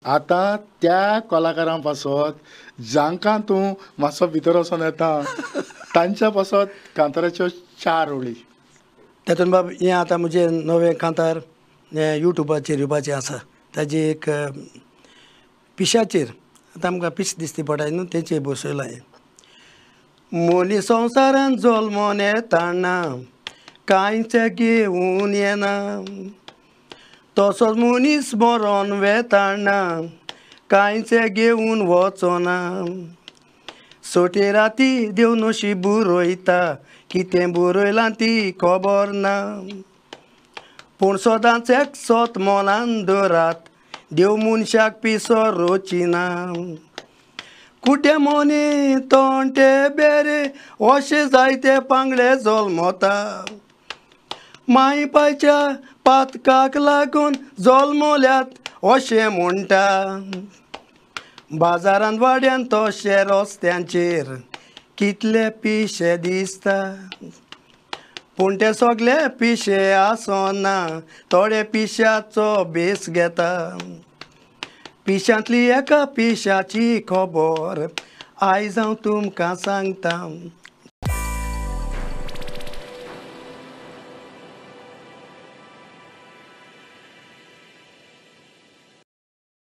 आतां त्या कलाकारां पासत जांकां तूं मातसो भितर वचोन येता तांच्या पासत कांताराच्यो 4 ओळी. तेतून बाब हें आतां म्हजें नवें कांतार हें युट्यूबाचेर येवपाचें आसा. ताजी एक पिशाचेर आतां आमकां पीस दिसती पडटा न्हू तेचेर बसयलां हें. मनीस संवसारान जल्मोन येताना कांयच घेवन येना, तसोच मनीस मरोन वेताना कांयच घेवन वचना. सोटे राती देव नशीब बरयता, कितें बरयलां ती खबर ना, पूण सदांच एक सत मनान दवरात, देव मनशाक पिसो रोचिना. कुटे मोनी तोंटे बेरे अशे जायते पांगळे जल्मता, माय पायच्या पातकाक लागून जल्मल्यात अशें म्हणटा. बाजारांत वाड्यान तशे रस्त्यांचेर कितले पिशे दिसता, पूण ते सगळे पिशे आसना, थोडे पिश्याचो बेस घेता. पिशांतली एका पिशाची खबर आयज हांव तुमकां सांगता.